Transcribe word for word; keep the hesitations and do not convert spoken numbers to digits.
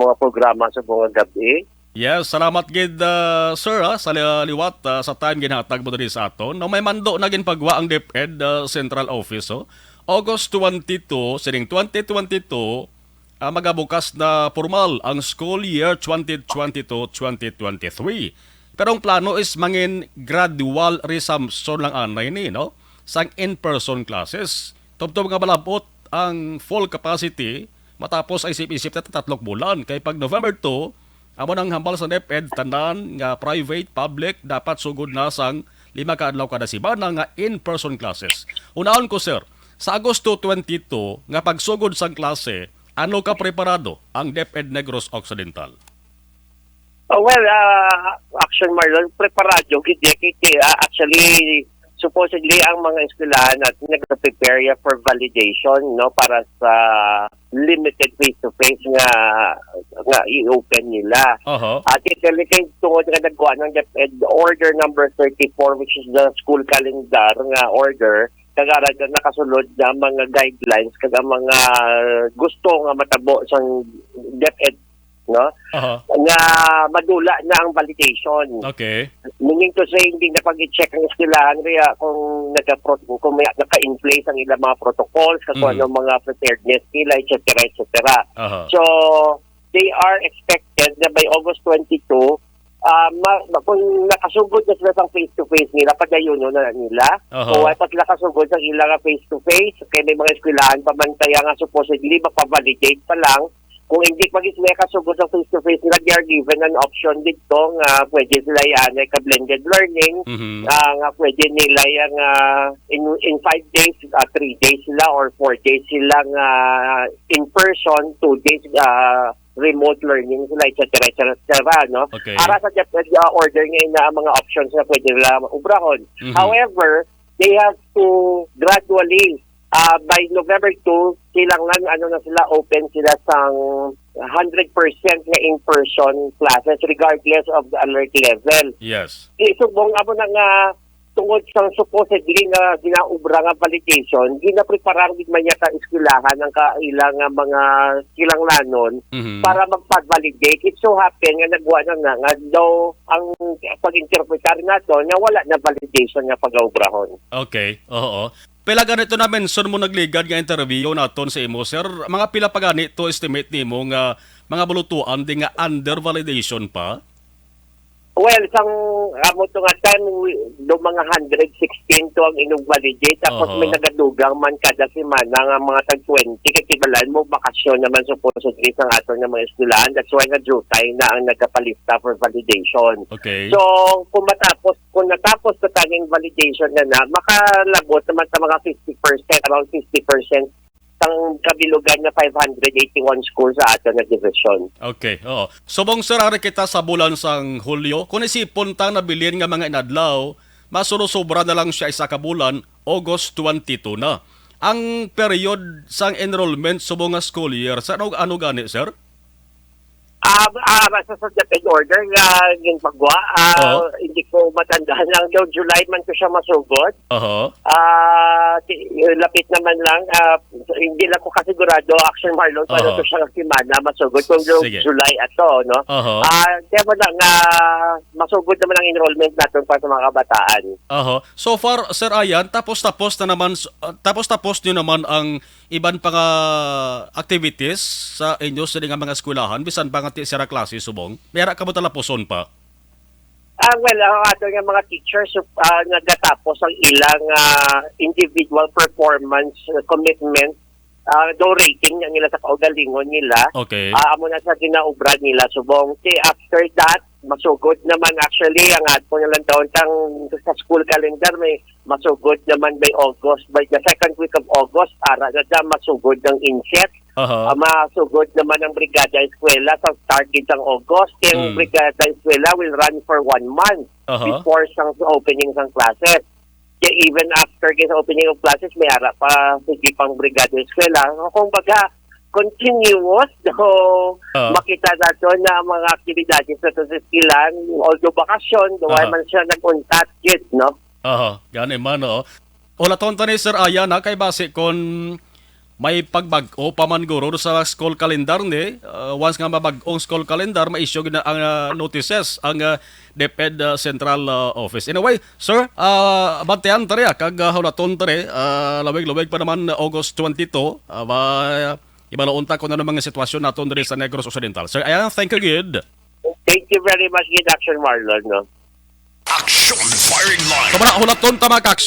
mga programa sa mga gabi. Yes, salamat gid, ah, sir, ah, sa li-, liwat, ah, sa time ginhatag mo diri sa aton. No, may mando na ginpagwa ang DepEd, ah, Central Office, oh. August twenty-two, sining twenty twenty-two, ah, magabukas na formal ang school year twenty twenty-two, twenty twenty-three. Pero ang plano is mangin gradual resumption lang anay ni, no? Sang in-person classes. Tubtob nga malab-ot ang full capacity matapos ay isip-isip na tatlok bulan. Kay pag November two, amo nang hambal sa DepEd, tanan nga private, public, dapat sugod na sang lima ka adlaw kada semana nga in-person classes. Hunaon ko, sir, sa Agosto twenty-two nga pagsugod sang klase, ano ka preparado ang DepEd Negros Occidental? Oh, well, ah, Action Marlon, preparado gid ya kay, ah, actually, supposedly ang mga eskwelahan natin nagpe-prepare ya for validation, no, para sa limited face-to-face nga, nga i-open nila. Oho. At actually, kay tungod nga nagkuha ng DepEd Order number thirty-four, which is the school calendar nga order, kag ara nga nakasulod na mga guidelines kag ang mga gusto nga matabo sang DepEd, no? Aha. Nga madula na ang validation. Okay. Meaning to say, hindi na pag-i-check ang eskwelahan kaya kung nagka-pro-, kung may naka-in place ang ilang mga protocols, kung Mm. ano mga preparedness nila, et cetera, et cetera. Aha. So, they are expected na by August twenty-two, ah, ma-, ma-, kung nakasugod na sila sa face-to-face nila, padayon na nila. Aha. Kung wala pa sila kasugod sa ilang face-to-face, kaya may mga eskwelahan pa man kaya nga supposedly mapavalidate pa lang, kung hindi pa gid sila kasugod sa face-to-face nila, they are given an option dito nga pwede sila ianay ka blended learning, Mhm. ah, nga pwede nila yang, ah, in, in five days, ah, three days sila or four days sila nga in person, two days, ah, remote learning sila, et cetera, et cetera, et cetera, no? Okay. Ara sa DepEd, ah, order nga ina ang mga options nga pwede nila obrahon. Mhm. However, they have to gradually, ah, by November two, kinahanglan, ano na sila, open sila sang hundred percent nga in-person classes regardless of the alert level. Yes. Di, subong amo na nga tungod sa supposedly nga ginaobra nga validation, ginaprepara gid man niya ka eskwelahan ang kaila nga mga kinahanglanon Mhm. para magpa-validate. It so happen nga nagwa na nga, nga daw ang pag-interpretar nato nga wala na validation nga pagaobrahon. Okay, oo. Pila ganito na mention mo nagligad nga interview naton sa imo, sir? Mga pila pa gani to estimate nimo nga mga bulutuan di nga under validation pa? Well, sang amo to nga time, we, do mga hundred sixteen to ang invalidate. Tapos Aha. may nagadugang man kada semana nga mga tag twenty. Kay tibalan mo, bakasyon naman supposedly sang aton nga mga eskwelahan. That's why nga jutay na ang nagapalista for validation. Okay. So, kung matapos, kung natapos sa tanging validation na na, makalabot naman sa mga fifty percent, around fifty percent sang kabilugan nga five hundred eighty-one schools sa aton nga division. Okay, oo. Subong, sir, ari kita sa bulan sang Hulyo. Kung isipon ta nabilin nga mga inadlaw, masurosobra na lang siya isa ka bulan, August twenty-two na. Ang period sang enrollment subong nga school year, sa ano, ano gani, sir? Ah, ah, basta sa DepEd order nga ginpagwa, ah, Oo. hindi ko matandaan lang daw July man ko siya masugod. Oho. Ah, ti-, lapit naman lang, ah, hindi lang ko kasigurado, Action Marlon, kung ano Oho. to siya nga semana masugod, kung daw Sige. July ato, no? Oho. Ah, kaya mo na nga masugod naman ang enrollment natin para sa mga kabataan. Oho. So far, Sir Ayan, tapos-tapos na naman, s-, ah, tapos-tapos nyo naman ang iban pa nga activities sa inyo sini nga mga eskwelahan, bisan pa nga ti sira klase subong? May ara ka mo talapuson pa? Ah, well, ang ato nga mga teachers, ah, nagatapos ang ilang, ah, individual performance, ah, commitment, ah, do rating ang ila sa kaugalingon nila. Okay. Ah, amo na sa ginaobra nila. Subong, ti after that, masugod naman actually ang ato nga lang taon tang sa school calendar, may masugod naman by August, by the second week of August, ara na siya masugod ng inset. Aha. Ah, masugod naman ang Brigada Eskwela sa start gid sang August. Ang Mm. Brigada Eskwela will run for one month Aha. before sang opening sang classes. Kaya even after kay sa opening of classes, may ara pa, sige pang Brigada Eskwela. So, kung baga, continuous, so, Ah. makita nato na ang mga aktibidades sa eskwelahan, although bakasyon, do Aha. man siya nag-untat gid, no? Aha, gani man, oo. Ulaton ta ni Sir Ayan, ha, kay basi kon may pagbag-o pa man guro sa school calendar ni. Uh, once nga mabag-ong school calendar, ma-issue na ang uh, notices ang uh, DepEd uh, Central uh, Office. Anyway, sir, uh, bantayan ta rin, ah, kag uh, hulaton ta rin, uh, lawig-lawig pa naman uh, August twenty-two, uh, ba, ibalon ta kung ano mga sitwasyon naton diri sa Negros Occidental. Sir Ian, thank you gid. Thank you very much, gid Action Marlon. No? Action Firing Line. So, mga hulaton ta, mga kaks,